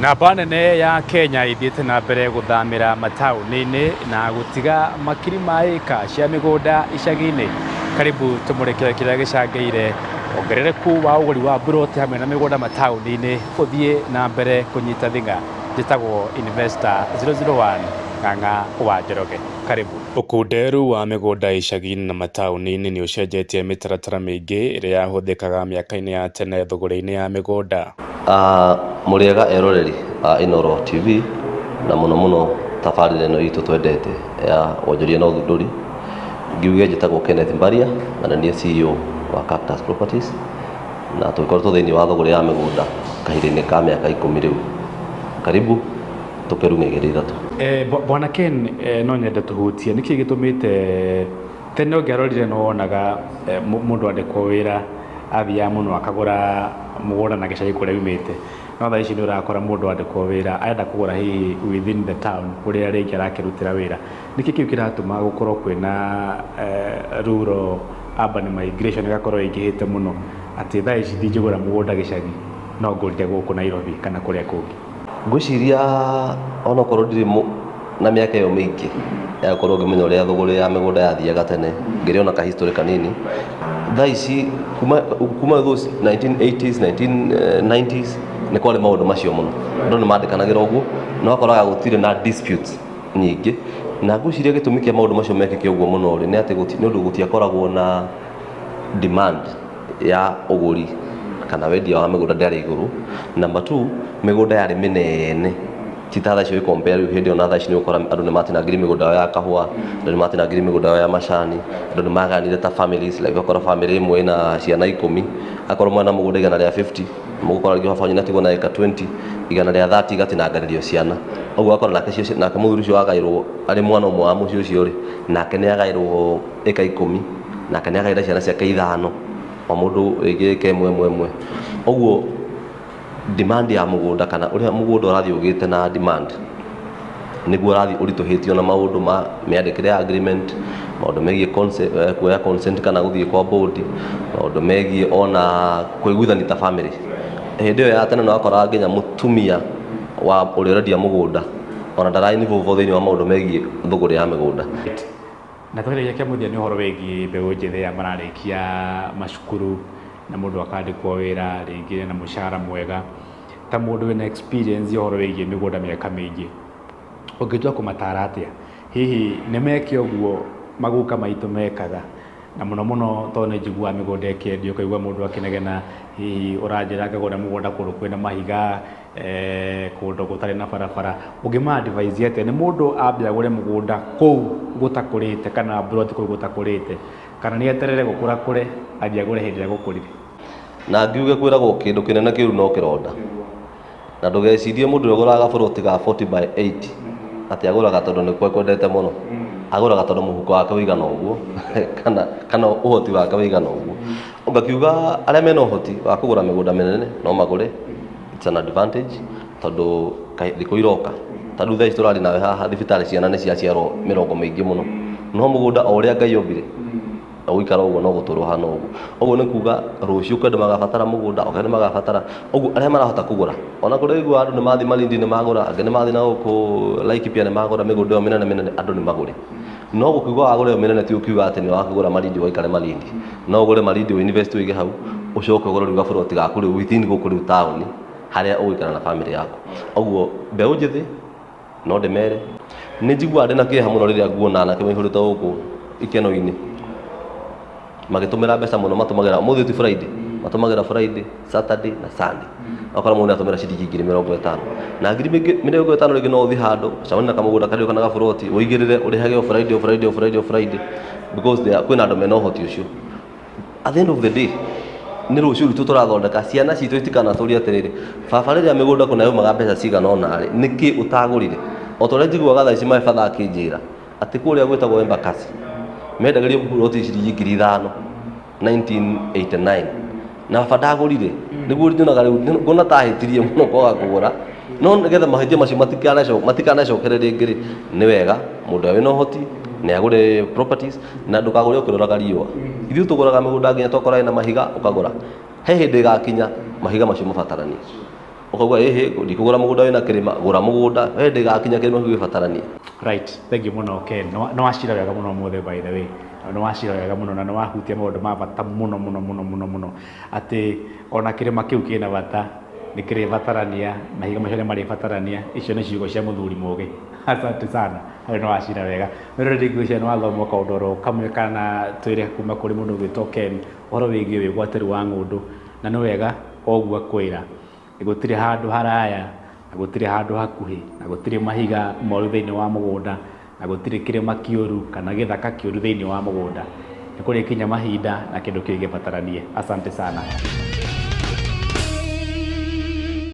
Namba nene ya Kenya ithiĩte na mbere gũthamĩra mataũni-inĩ na gũtiga makiri ma ĩka cia mĩgũnda icagi-inĩ. Karibu tũmũrĩke kĩrĩa gĩcangĩire wongerereku wa ũgũri wa mburoti hamwe na mĩgũnda mataũni-inĩ ũthiĩ na mbere kũnyita thing'a. Njĩtagwo Investor 001 Ng'ang'a wa Njoroge. Karibu. Ũkunderu wa mĩgũnda icagi-inĩ na mataũni-inĩ nĩ ũcenjetie mĩtaratara mĩingĩ ĩrĩa yahũthĩkaga mĩaka-inĩ ya tene thũgũrĩ-inĩ ya mĩgũnda. Mũrĩega eroreri a Inooro TV na mũno mũno tabarĩra ĩno itũ twendete ya wonjoria na ũthundũri. Ngiuge njĩtagwo Kenneth Mbaria na nĩ niĩ CEO wa Cactus Properties na tũgĩkoretwo thĩinĩ wa thũgũrĩ ya mĩgũnda kahinda-inĩ ka mĩaka 10 rĩu. Karibu tũkĩrume igĩrĩ ithatũ. Bwana Ken, no nyende tũhutie nĩkĩ gĩtũmĩte tene ũngĩarorire nĩ wonaga mũndũ andĩkwo wĩra athiaga mũno akagũra mũgũnda na gĩcagi kũrĩa aumĩte, no thaa ici nĩ ũrakora mũndũ andĩkwo wĩra arenda kũgũra hihi within the town kũrĩa rĩngĩ arakĩrutĩra wĩra. Nĩkĩ kĩu kĩratũma gũkorwo kwĩna rural urban migration ĩgakorwo ĩingĩhĩte mũno atĩ thaa ici ndingĩgũra mũgũnda gĩcagi no ngũrire gũkũ Nairobi kana kũrĩa kũngĩ? Ngwĩciria onokorwo ndirĩ na mĩaka ĩyo mĩingĩ ya gũkorwo ngĩmenya ũrĩa thũgũrĩ ya mĩgũnda yathiaga tene, ngĩrĩ ona ka history kanini. Thaa ici kuma those 1980s, 1990s nĩ kwarĩ maũndũ macio mũno. Andũ nĩ mandĩkanagĩra ũguo na ũgakoraga gũtirĩ na disputes nyingĩ. Na ngwĩciria gĩtũmi kĩa maũndũ macio mekĩke ũguo mũno rĩ, nĩ atĩ nĩ ũndũ gũtiakoragwo na demand ya ũgũri kana wendia wa mĩgũnda ndĩarĩ igũrũ. Number two, mĩgũnda yarĩ mĩnene ti ta thaa ici ũgĩ compare rĩu hĩndĩ ĩyo na thaa ici nĩ ũgũkora andũ nĩ matinangirie mĩgũnda yao ya kahũa, andũ nĩ matinangirie mĩgũnda yao ya macani, andũ nĩ magayanire ta families, like ũgakora family ĩmwe ĩna ciana 10, akorwo mwena mũgũnda 150, mũgũkora rĩngĩ baba wanyu nĩ atigwo na ĩka 20, 130 igatinanganĩrio ciana. Ũguo ũgakora nake mũthuri ũcio wagaĩrwo arĩ mwana ũmwe wa mũciĩ ũcio rĩ, nake nĩ agaĩrwo ĩka 10, nake nĩ agaĩra ciana ciake ithano, o mũndũ rĩngĩ ĩka ĩmwe ĩmwe ĩmwe. Ũguo demand ya mũgũnda kana ũrĩa mũgũnda ũrathiĩ ũgĩte na demand nĩguo ũrathiĩ ũritũhĩtio na maũndũ ma mĩandĩkĩre ya agreement, maũndũ megiĩ kuoya consent kana gũthiĩ kwa board, maũndũ megiĩ ona kũiguithania ta family. Hĩndĩ ĩyo ya tene nĩ wakoraga nginya mũtumia wa ũrĩa ũrendia mũgũnda ona ndara involve thĩinĩ wa maũndũ megiĩ thũgũrĩ ya mĩgũnda. Na tũkĩrĩkia kĩa mũthia nĩ ũhoro wĩgiĩ mbeũ njĩthĩ aya mararĩkia macukuru na mũndũ akandĩkwo wĩra rĩngĩ na mũcara mwega, ta mũndũ wĩna experience ya ũhoro wĩgiĩ mĩgũnda mĩaka mĩingĩ, ũngĩtua kũmatara atĩa? Hihi nĩ meke ũguo maguka maitũ mekaga? Na mũno mũno tondũ nĩ njiguaga mĩgũnda ĩkĩendio ũkaigua mũndũ akĩnegena, hihi ũranjĩra ngagũra mũgũnda kũndũ kwĩna mahiga, kũndũ gũtarĩ na barabara. Ũngĩma advise atĩa? Nĩ mũndũ ambe agũre mũgũnda kũu gũtakũrĩte kana mburoti kũu gũtakũrĩte, kana nĩ eterere gũkũra kũre athiĩ agũre hĩndĩ ĩrĩa gũkũrire? Na ngiuge kwĩragwo kĩndũ kĩnene kĩũru no kĩronda. Na ndũgecirie mũndũ ũrĩa ũgũraga gaburoti ga 40 by 80 atĩ agũraga tondũ nĩkuo ekwendete mũno. Agũraga tondũ mũhuko wake ũigana ũguo kana ũhoti wake ũigana ũguo. Ngakiuga arĩa mena ũhoti wa kũgũra mĩgũnda mĩnene no magũre, it's an advantage tondũ thikũ iroka. Ta rĩu thaa ici tũraria nawe haha thibitarĩ ciana nĩ ciaciarwo mĩrongo mĩingĩ mũno. No mũgũnda o ũrĩa Ngai ombire ũgũikara ũguo no gũtũra ũhana ũguo. Ũguo nĩ kuga rũciũ kwĩ andũ magabatara mũgũnda, o kwĩ andũ magabatara. Ũguo arĩa marahota kũgũra, ona kũrĩa ũiguaga andũ nĩ mathiĩ Malindi nĩ magũra, angĩ nĩ mathiĩ na gũkũ Laikipia nĩ magũra mĩgũnda ĩyo mĩnene mĩnene, andũ nĩ magũre. No gũkiuga wagũra ĩyo mĩnene ti ũkiuga atĩ nĩ wakĩgũra Malindi ũgaikare Malindi. No ũgũre Malindi ũ invest ũige hau, ũcoke ũgũre rĩu gaburoti gaku rĩu within gũkũ rĩu taũni harĩa ũgũikara na family yaku. Ũguo mbeũ njĩthĩ no ndĩmere, nĩ njiguaga ndĩna kĩeha mũno rĩrĩa nguona anake maihũrĩte gũkũ ikeno-inĩ magĩtũmĩra mbeca mũno, matũmagĩra, ũmũthĩ ti Friday, matũmagĩra Friday, Saturday na Sunday. Ũgakora mũndũ nĩ atũmĩra ciringi 50,000. Na 50,000 rĩngĩ no ũthiĩ handũ, ũcemanie na kamũgũnda karĩ kana gaburoti, ũigĩrĩre ũrĩhage o Friday, o Friday, o Friday, o Friday because kwĩna andũ mena ũhoti ũcio. At the end of the day, nĩ rũciũ rwitũ tũrathondeka, ciana citũ itikanatũrie atĩrĩrĩ, baba rĩrĩa mĩgũnda kũna yaumaga mbeca cigana ũna rĩ, nĩkĩ ũtagũrire? O ta ũrĩa njiguaga thaa ici my father akĩnjĩra, atĩ kũrĩa gwĩtagwo Embakasi, mendagĩrio buroti ciringi 5,000 1989 na baba ndagũrire. Nĩguo nyonaga rĩu nguona ta ahĩtirie mũno kwaga kũgũra, no nĩgetha mahĩtia macio matikanecokere rĩngĩ rĩ, nĩ wega mũndũ ũrĩa wĩna ũhoti nĩ agũre properties na ndũkagũre ũkĩroraga riũa. Ithuĩ tũgũraga mĩgũnda nginya twakora ĩna mahiga ũkagũra. He hĩndĩ ĩgakinya mahiga macio mabataranie. Ũkauga ĩhĩ, ndikũgũra mũgũnda wĩna kĩrĩma, gũra mũgũnda we ndĩgakinya kĩrĩma kĩu gĩbataranie. Right, thank you mũno Ken. Nĩ wacira wega mũno ũmũthĩ, by the way. Nĩ wacira wega mũno na nĩ wahutia maũndũ ma bata mũno mũno mũno mũno mũno, atĩ ona kĩrĩma kĩu kĩna bata, nĩ kĩrĩbatarania, mahiga macio nĩ marĩbatarania. Icio nĩ ciugo cia mũthuri mũgĩ. Asante sana, hau nĩ wacira wega. Wĩroreri, ngwĩciria nĩ wathoma kaũndũ oro kamwe kana twĩre kuma kũrĩ mũndũ ũgwĩtwo Ken ũhoro wĩgiĩ wĩgwatĩri wa ng'ũndũ, na nĩ wega o ũguo akwĩra, gũtirĩ handũ haraya na gũtirĩ handũ hakuhĩ, na gũtirĩ mahiga moru thĩinĩ wa mũgũnda, na gũtirĩ kĩrĩma kĩũru kana gĩthaka kĩũru thĩinĩ wa mũgũnda. Nĩ kũrĩkinya mahinda na kĩndũ kĩu gĩbataranie. Asante sana.